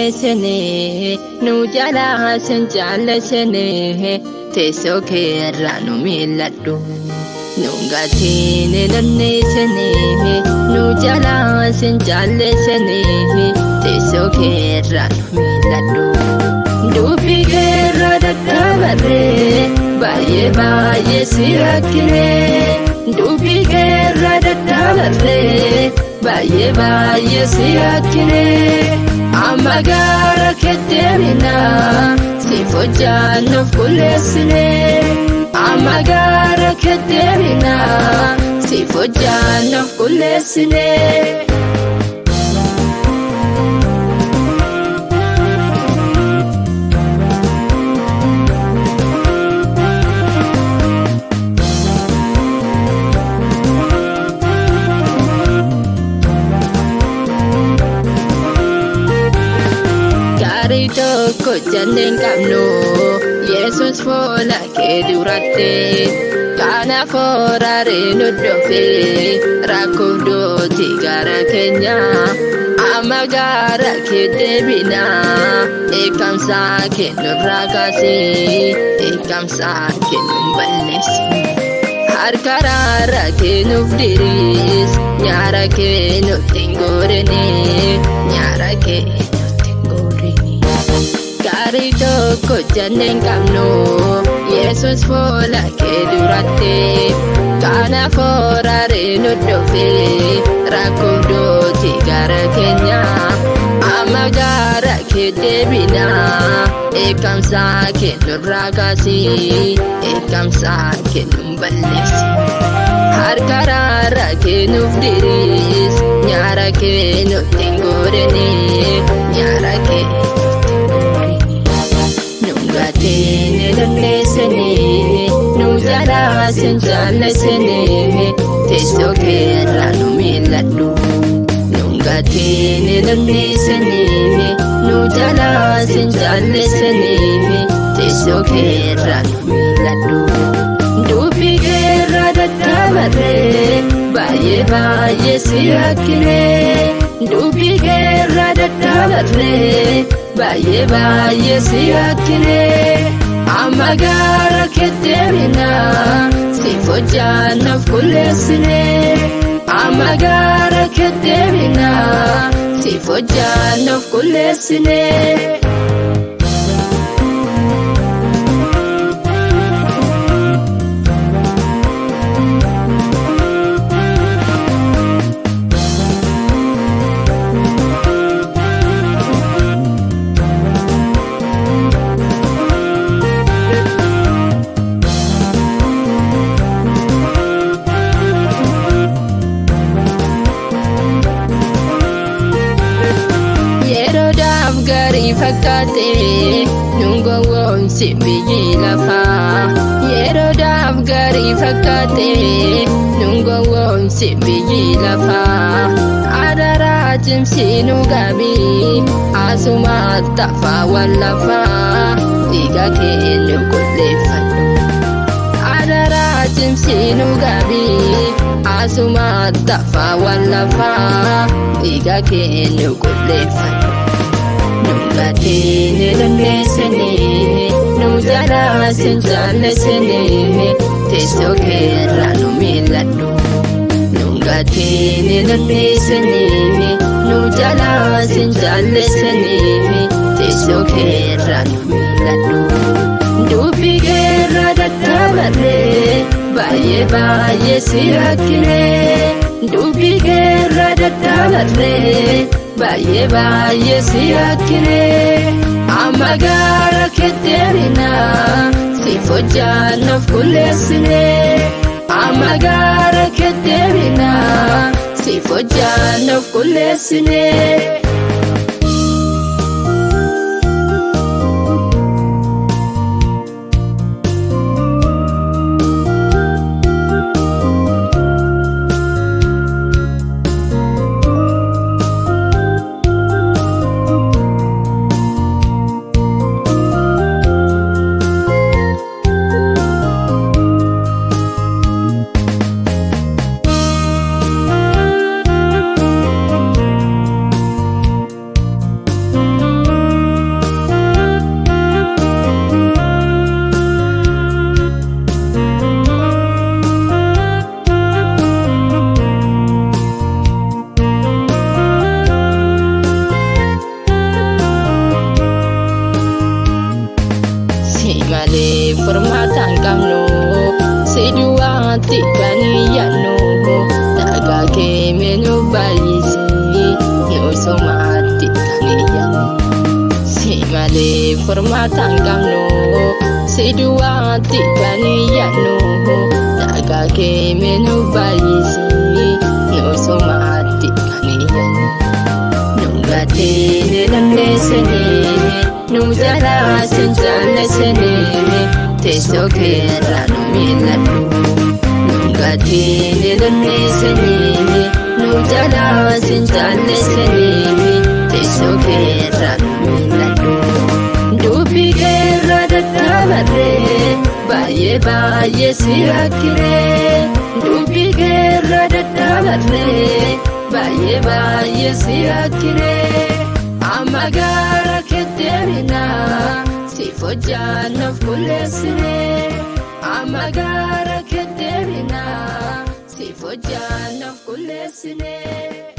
nonneessine, nu jalaa sin jaallasine, teessoo keerraa nu miilladhu. Nu gatiin nonneessine, nu jalaa sin jaallasine, teessoo keerraa nu miilladhu. Dubbii keerraa dadhabarree baay'ee baay'ee si rakkine. Dubbii keerraa dadhabarree baay'ee baay'ee si rakkine. Amma gaara keetti deebina siif hojjannuuf qulleessine. Amma gaara keetti deebina siif hojjannuuf qulleessine. Gaarii tokko jennee hin qabnu Yesus fuula kee duratti kanaaf horaaree nu dhufe rakkoof duuti gara keenya amma gaara kee deebina dheekkamsa kee nurraa kaasee dheekkamsa kee nu balleessi. Harka raara kee nuuf diriis nyaara kee nutti hin goorine nyaara kee nutti hin goorine. Gaarii tokko jennee hin qabnu Yesus fuula kee duratti kanaaf horaaree nu dhufe rakkoof duuti gara keenya amma gaara kee deebina dheekkamsa kee nurraa kaasii dheekkamsa kee nu balleessi. Harka raara kee nuuf diriis nyaara kee nutti hin goorine nyaara kee nutti hin goorine. Nu gatiin nonneessine nu jalaa sin jaallasine teessoo keerraa nu miilladhu. Nu gatiin nonneessine nu jalaa sin jaallasine teessoo keerraa nu miilladhu. Dubbii keerraa dadhabarree baay'ee baay'ee si rakkine. Dubbii keerraa dadhabarree baay'ee baay'ee si rakkine. Amma gaara keetti deebina siif hojjannuuf qulleessine. Amma gaara keetti deebina siif hojjannuuf qulleessine. Yeroodhaaf gaarii fakkaate nu gowwoomsi biyyi lafaa. Yeroodhaaf gaarii fakkaate nu gowwoomsi biyyi lafaa. Adaraa cimsi nu qabii asuma tafaa waan lafaa dhiiga kee nu qulleeffadhu. Adaraa cimsi nu qabii asuma tafaa waan lafaa dhiiga kee nu qulleeffadhu. Nu gatiin nonneessine nu jalaa sin jaallasine teessoo keerraa nu miilladhu. Nu gatiin nonneessine nu jalaa sin jaallasine teessoo keerraa nu miilladhu. Dubbii keerraa dadhabarree baay'ee baay'ee si rakkine. Dubbii keerraa dadhabarree baay'ee baay'ee si rakkine. Amma gaara keetti deebina siif hojjannuuf qulleessine. Amma gaara keetti deebina siif hojjannuuf qulleessine. duwwaatti kan iyyannu, nagaa kee nu baay'isi, nu somaatti kan iyyannu. Si malee furmaata hin qabnu, si duwwaatti kan iyyannu, nagaa kee nu baay'isi, nu somaatti kan iyyannu. Nu gatiin dandeessanii, nu jalaa sin jaallatanii, teessoo keerra nu miilladhu. Nu gatiin dandeessanii, nu jalaa sin jaallatanii, teessoo keerra nu miilladhu. Dubbii keerra daddabarree, baay'ee baay'ee si rakkiree. Dubbii keerra daddabarree, baay'ee baay'ee si rakkiree. Amma gara keetti deebinaa, siif hojjannuuf qulleessinee. Amma gara keetti deebinaa, siif hojjannuuf qulleessinee.